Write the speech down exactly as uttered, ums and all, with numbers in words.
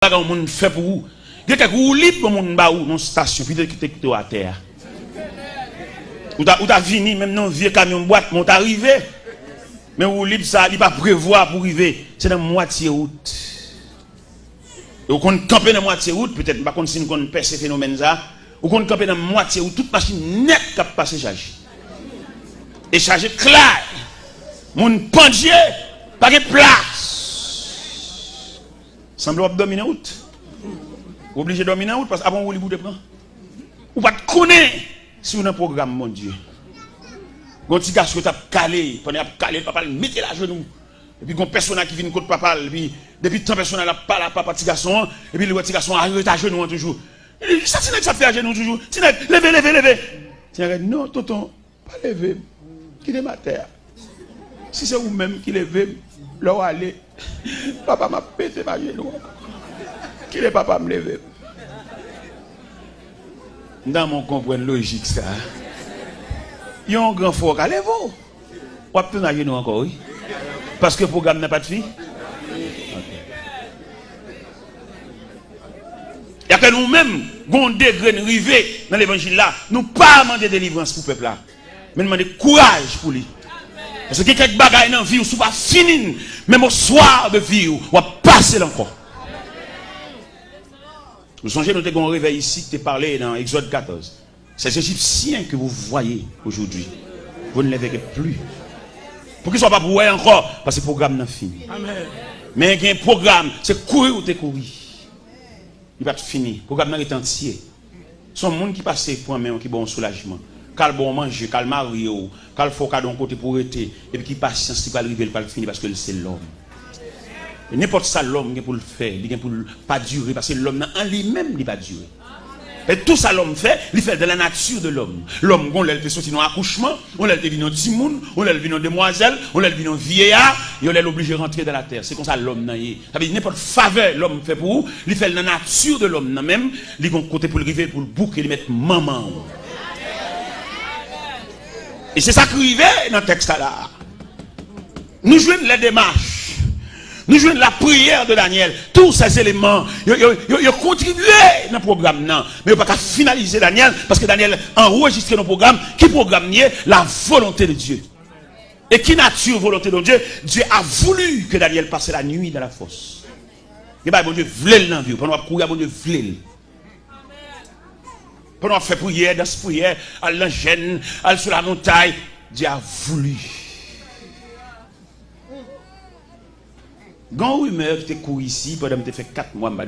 bagay yon moun fè pou ou. Gen kèk woulib yon moun ba ou nan stasyon, pi te kite kite w atè a. Ou ta, ou ta vini menm nan vye kamyon bwat, men ou ta rive. Men woulib sa, li pa prevwa pou rive. Se nan mwatye wout. E ou konn kanpe nan mwatye wout, petèt, m pa konn si n konn pèse fenomèn sa. Ou konn kanpe nan mwatye wout, tout machin nèt k ap pase chaje. E chaje klay. Moun pandye, pa gen plas. Sanble w ap dòmi nan wout. Ou oblije dòmi nan wout, paske apre yon woulib ou te pran. Ou pa t konnen si w nan pwogram Bondye. Gon ti gason yo t ap kale, pandan y ap kale, papa l mete l ajenou. Epi gon pèsona ki vin kot papa l, epi depi tan pèsona l ap pale a papa ti gason an, epi li wè ti gason an ret ajenou an toujou. Li di, "Sa ti nèg sa ap fè ajenou toujou? Ti nèg, leve, leve, leve!" Ti nèg di, "Non, tonton, pa leve m. Kite m atè a. Si se ou menm ki leve m, lè w ale, papa m ap pete m ajenou ankò. Kite papa m leve m." M ta renmen w konprann lojik sa a. Yon gran fwa w ka leve w. W ap tounen ajenou ankò, wi. Paske pwogram nan pa t fini. Oke. Yake nou menm, gon degre n rive nan levanjil la, nou pa mande delivrans pou pèp la, men n mande kouraj pou li. Paske gen kèk bagay nan vi w, si w pa fini n, menm oswa de vi w, w ap pase l ankò. Ou sonje nou te gen yon revèy isi ki te pale nan Egzòd katòz. Ces Égyptiens que vous voyez aujourd'hui, vous ne les verrez plus. Poukisa w p ap wè ankò? Paske pwogram nan fini. Amèn. Men gen pwogram, se kouri ou te kouri. Li pa t fini. Pwogram nan ret antye. Se yon moun ki pase pran men w, ki ba w yon soulajman, k al ba w manje, k al marye w, k al fè w kado yon kote pou w rete, epi ki pasyans li pral rive, li pral fini paske l se lòm. E nenpòt sa lòm gen pou l fè, li gen pou l pa dire, paske lòm nan an li menm, li pa dire. E tou sa lòm fè, li fè dans la nature de l'homme. Lòm, gon lè l te soti nan akouchman, yon lè l te vin yon timoun, yon lè l vin yon demwazèl, yon lè l vin yon vyeya, yon lè l oblije rantre dans la terre. Se konsa lòm nan ye. Sa vle di nenpòt favè lòm fè pou ou, li fè l nan nati de lòm nan menm, li gon kote pou l rive, pou l bouke, li mèt manman w. E se sa k rive nan tèks sa la. Nou jwenn lè demach. Nou jwenn lapriyè de Danyèl. Tou sè eleman, yo, yo, yo, yo kontribye nan pwogram nan. Men yo pa ka finalize Danyèl, paske Danyèl anrejistre nan pwogram. Ki pwogram li ye? La volonté de Dieu. E ki nati volonte de Dye? Dieu a voulu que Daniel passe la nuit dans la fosse. Gen bagay Bondye vle l nan vi w. Pandan w ap kouri a, Bondye vle l. Pandan w ap fè priyè, dans priyè, al nan jèn, al sou lamontay, Dieu a voulu. Gen yon rimè ki te kouri isi pandan m te fè kat mwa m pa